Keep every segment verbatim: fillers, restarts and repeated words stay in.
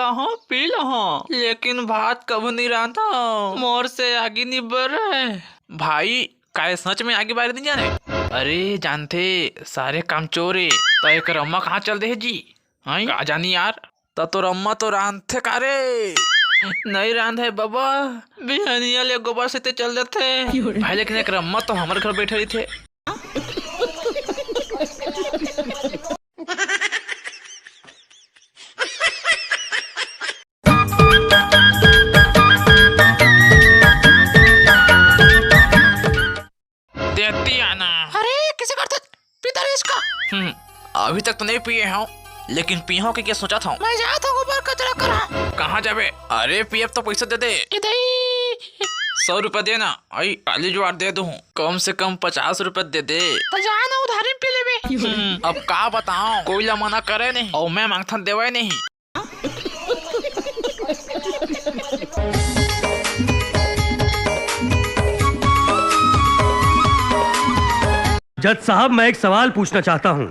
अहो, पी लहो, लेकिन भात कभू नहीं रांधो, मोर से आगी नहीं बरे। भाई, काय सच में आगी बारे नहीं जाने? अरे जानथे, सारे काम चोर हे। त एकर अम्मा कहाँ चल दे हे जी? हैं? का जानी यार। त तोर अम्मा तो रांधथे का रे? नहीं रांधे बबा, बिहनिया ले गोबर से ते चल देथे। भाई, लेकिन एकर अम्मा तो हमर घर बैठे रहिथे। देती आना। अरे, किसे करते पितरेश का? हम्म, अभी तक तो नहीं पिए हूँ, लेकिन पीहो के क्या सोचा था? मैं जात हूँ ऊपर कचरा करा। कहाँ जाबे? अरे, पियब तो पैसा दे दे। इधर। सौ रुपया देना, आई काली जुआर दे दूँ। कम से कम पचास रुपया दे दे। तो जा ना, उधारी में पी लेबे। हम्म, अब का बताऊँ, कोई ला मना करे नहीं और मैं मांगथन देवे नहीं। जज साहब, मैं एक सवाल पूछना चाहता हूँ,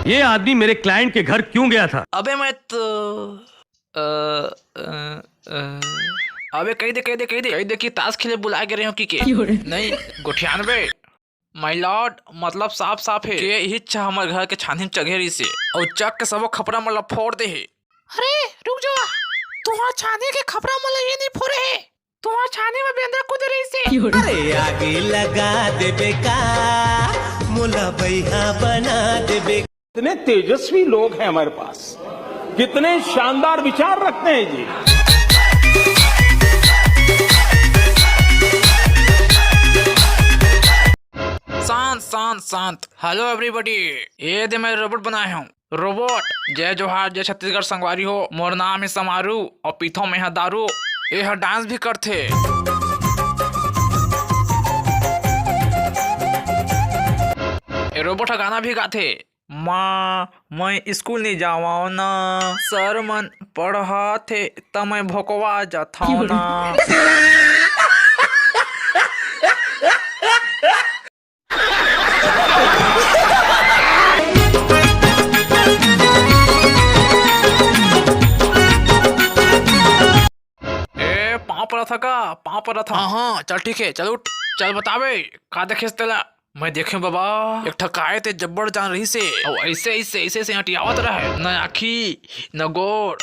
ये आदमी मेरे क्लाइंट के घर क्यों गया था? अबे मैं तो, अ, अ, अ, अबे कह दे, कह दे, कह दे, कह दे कि ताश खेले बुला के रहे हो कि के? नहीं, गोठियान बे। My lord, मतलब साफ साफ हे के इही छा हमर घर के छानी म चघे रहिसे अउ चक के सबो खपरा मन ला फोड़ दे हे। अरे रुक जा, तुंहर छानी के खपरा मन ला ये नहीं फोड़े हे, तुंहर छानी म बेंदरा कूदे रहिसे। अरे आगी लगा देबे का, मोला बइहा बना देबे। कितने तेजस्वी लोग हैं हमारे पास, कितने शानदार विचार रखते हैं जी। शांत, शांत, शांत। Hello everybody, ये दे मैं रोबोट बनाए हूँ। रोबोट, जय जोहार, जय छत्तीसगढ़ संगवारी हो। मोर नाम है समारू और पीथो में है दारू। ये हर डांस भी करथे। ये रोबोट ह गाना भी गाथे। माँ, मैं स्कूल नहीं जावं ना, सर मन पढ़ाथे त मैं भोकवा जाथव ना। ए, पाँव परत ह का? पाँव परत ह। हाँ, हाँ, चल ठीक है, चल उठ, चल बतावे, का देखेस तेला? मैं देखे बाबा, एक ठा काय ते जब्बड़ जान रहिसे, अउ ऐसे, ऐसे, ऐसे, ऐसे हटियावत रहे, न आँखी, न गोड़,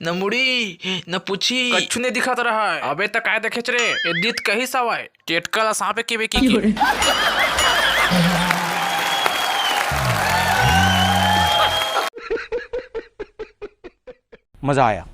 न मुड़ी, न पूछी, कछु नहीं दिखत रहे। अबे त काय देखेच रे? ए दीत कहिस हवय, टेटका ला सांपे के बेकी के। मजा आया।